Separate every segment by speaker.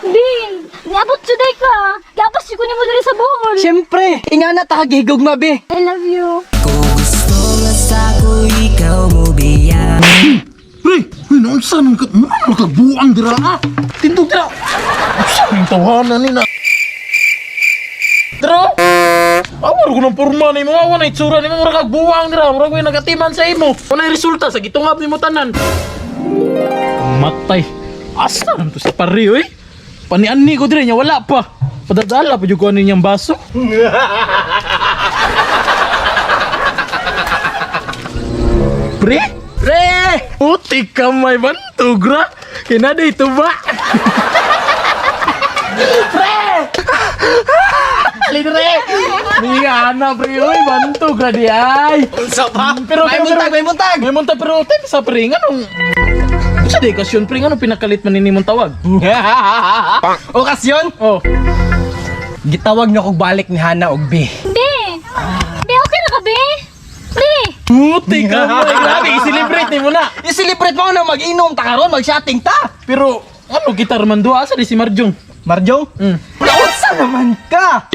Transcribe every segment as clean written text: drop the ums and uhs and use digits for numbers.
Speaker 1: Bin, niabot today ka. Gapas ko nimo diri sa Bohol.
Speaker 2: Siyempre, ingana ta kagihigugma be.
Speaker 1: I love you.
Speaker 3: Pre, uy, naunsa nang nakabuang dira ah. Tindog dira. Unsa ning tawanan ni na? Dira. Awar ko ng porma ni mo, awa na itsura ni mo, murag kag buwang dira, murag may nagatiman sa imo. Unay resulta sa gitungab nimo tanan. Matay. Asa naman to sa pari oy? Paniani ko dire nya wala pa. Padadala pa jud ko ani niyang baso. Pre?
Speaker 2: Pre!
Speaker 3: Puti ka may bantugra. Kinada ito ba? Pre! Libre! Miga na pre, uy, bantugra di ay.
Speaker 2: Unsa pa?
Speaker 3: Pero
Speaker 2: may
Speaker 3: pero-
Speaker 2: buntag, may buntag.
Speaker 3: May muntag pero time sa pre nganong sa dekasyon pre nganong pinakalit man nini mong tawag?
Speaker 2: Okasyon,
Speaker 3: Oh,
Speaker 2: gitawag na kog balik ni Hana og B.
Speaker 1: Be! Be, okay na ka, be? Be!
Speaker 3: puti ka may grabe i-celebrate nimo na.
Speaker 2: I-celebrate mo na mag-inom ta karon, mag-shotting ta.
Speaker 3: Pero ano gitar man duha asa di si Marjong?
Speaker 2: Marjong?
Speaker 3: Mm.
Speaker 2: Naunsa naman ka?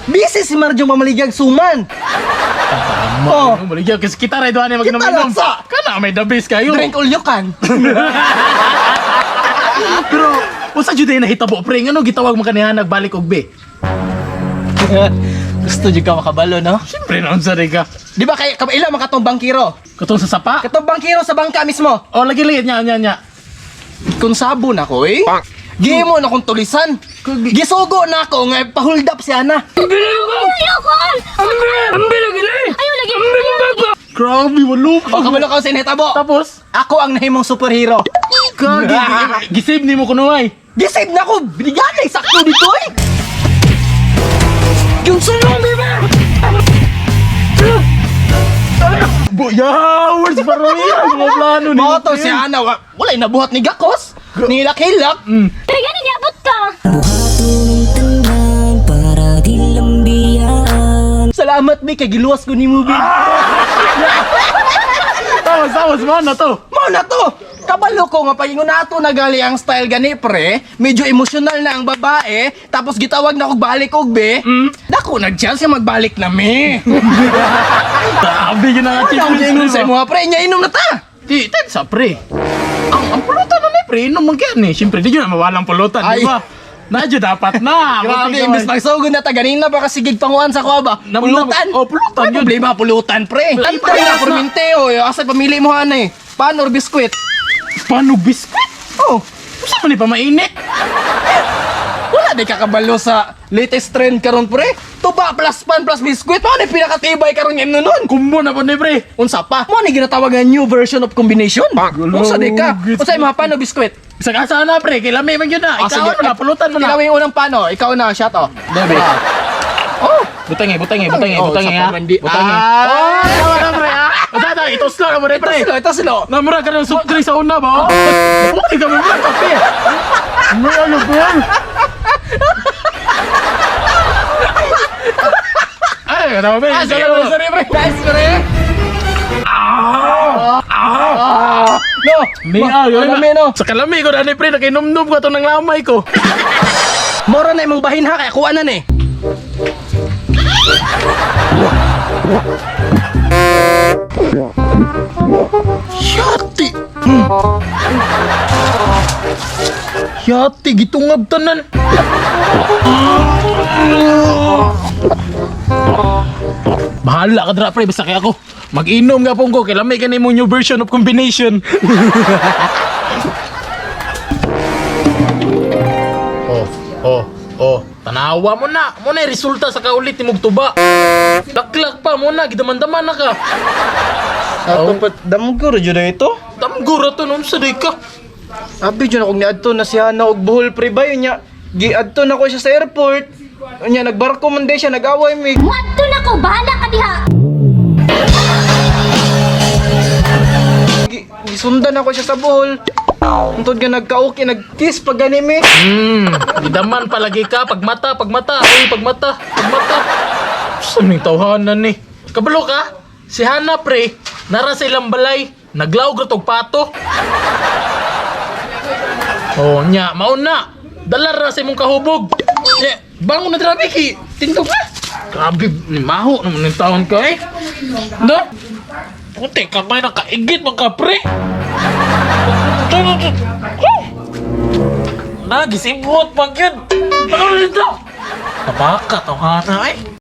Speaker 2: Busy si Marjong mamaligag suman.
Speaker 3: Tama.
Speaker 2: Oh.
Speaker 3: Oh, maligya kasi kita ra duha ni
Speaker 2: Kita
Speaker 3: mag-inom.
Speaker 2: lang sa-
Speaker 3: Kana may the best kayo.
Speaker 2: Drink all you can.
Speaker 3: Pero usa jud ay nahitabo pre ngano gitawag man kaniha nagbalik og be.
Speaker 2: Gusto jud ka makabalo, no?
Speaker 3: Siyempre naon sa ka.
Speaker 2: Di ba kay ila man katong bangkiro?
Speaker 3: Katong sa sapa.
Speaker 2: Katong bangkiro sa bangka mismo.
Speaker 3: Oh, lagi lagi nya nya nya.
Speaker 2: Kung sabo na ko eh. Gimo na kong tulisan. Gisugo na ako nga pa-hold up si Ana.
Speaker 1: Ayaw ko! Ayaw lagi! Ayaw lagi!
Speaker 3: Grabe walo.
Speaker 2: O kabalo ka sa inhetabo.
Speaker 3: Tapos
Speaker 2: Ako ang nahimong superhero.
Speaker 3: kagi gisave nimo kuno ay.
Speaker 2: Gisave na ko! Binigyan na sakto dito eh! Yung sulong, di ba?
Speaker 3: Boya, words paroy ang mga plano ni.
Speaker 2: Mga to si Ana, wala'y nabuhat ni Gakos. Nilak-hilak.
Speaker 1: Pre, gani niabot ka!
Speaker 2: Salamat, Bi, kay giluwas ko ni Bi.
Speaker 3: Tapos tapos mo na to.
Speaker 2: Mao na to! Kabalo ko nga pagingon nato nagali ang style gani pre, medyo emosyonal na ang babae, tapos gitawag na kog balik og be. Dako nag-chance nga magbalik na mi.
Speaker 3: Grabe yun ang
Speaker 2: Ano ang
Speaker 3: achievements
Speaker 2: giingon
Speaker 3: pre,
Speaker 2: sa
Speaker 3: ba?
Speaker 2: imo pre, nya inom na ta.
Speaker 3: Di, ten sa pre. Ang pulutan na ni pre, inom man kaya ni. Siyempre, di yun na mawalang pulutan,
Speaker 2: Ay.
Speaker 3: di ba? Nadyo dapat na.
Speaker 2: Grabe,
Speaker 3: Buti
Speaker 2: imbis
Speaker 3: ka,
Speaker 2: magsugod na ta ganina pa kasi panguan sa kuha ba? Pulutan.
Speaker 3: Oh, pulutan
Speaker 2: Ay,
Speaker 3: yun.
Speaker 2: problema pulutan pre.
Speaker 3: Ay,
Speaker 2: Antay na
Speaker 3: parehas na.
Speaker 2: perminte oh, asa pamili mo ana eh. Pan or biskwit?
Speaker 3: Paano biskwit?
Speaker 2: Oh,
Speaker 3: Saan man ni pa mainit?
Speaker 2: wala di kakabalo sa latest trend karon pre. Tuba plus pan plus biskwit mao ni pinakatibay karon ng nun.
Speaker 3: Kumbo na po ni pre.
Speaker 2: Unsa pa? Mo ni ginatawag nga new version of combination. Unsa di ka? Unsa imong pan o biskwit?
Speaker 3: Sa asa na pre, kay lami man yun na.
Speaker 2: Ah,
Speaker 3: Ikaw
Speaker 2: sige.
Speaker 3: ano na, pulutan mo na.
Speaker 2: Ikaw yung unang pano, ikaw na shot oh.
Speaker 3: Debe.
Speaker 2: Oh,
Speaker 3: Butang eh, butang eh, butang eh,
Speaker 2: Oh,
Speaker 3: butang
Speaker 2: sa
Speaker 3: eh, ha.
Speaker 2: pamandi.
Speaker 3: Butang eh.
Speaker 2: Ah.
Speaker 3: Oh, tama na pre, ha. Tata, itos lang mo pre.
Speaker 2: ito silo, ito silo.
Speaker 3: Namura ka ng soft drink sa una ba? Oh? Okay ka mo mura kape. May ano ba yan? Ay, tama pre.
Speaker 2: Ah, sige, pre, sorry pre. Nice pre. Ah! No.
Speaker 3: May ah, yun
Speaker 2: Ano, no?
Speaker 3: Sa kalami ko na ni pre, nakinomnom ko ito ng lamay ko.
Speaker 2: Moro na imong bahin ha, kaya kuha na ni.
Speaker 3: Yati! Yati, gitungab tanan. Bahala ka dra pre, basta kaya ako. Mag-inom nga pong ko, kay lamay ka na mo new version of combination. Oh, oh, oh. Tanawa mo na. Mo na yung resulta sa kaulit ni Mugtuba. Daklak pa mo na, gidaman-daman na ka.
Speaker 2: Ato pa damgo ra jud ito.
Speaker 3: Tamgura to nun sa di ka.
Speaker 2: Abi jud akong niadto na si Hana og Bohol pre ba yun niya. Giadto na ko siya sa airport. Unya nagbarko man day siya nag-away mi.
Speaker 1: Muadto na ko! Bahala ka diha!
Speaker 2: Gisundan ako siya sa Bohol. Untod nga nagka-okay, nag-kiss pag gani mi.
Speaker 3: Gidaman palagi ka, pagmata, pagmata, uy, pagmata, pagmata. Saan yung tawhanan ni? Kabalo ka? Si Hana pre, nara sa ilang balay, naglaog ra tog pato. Oh, nya, mauna. Dalar ra sa imong kahubog. Eh, bangon na grabe ki. Tindog ka. Grabe, ni maho naman yung taon ka eh. No? Puti kamay na kaigit mga kapre. Nagisibot pag yun. Ano dito? Tabaka, tawhana eh.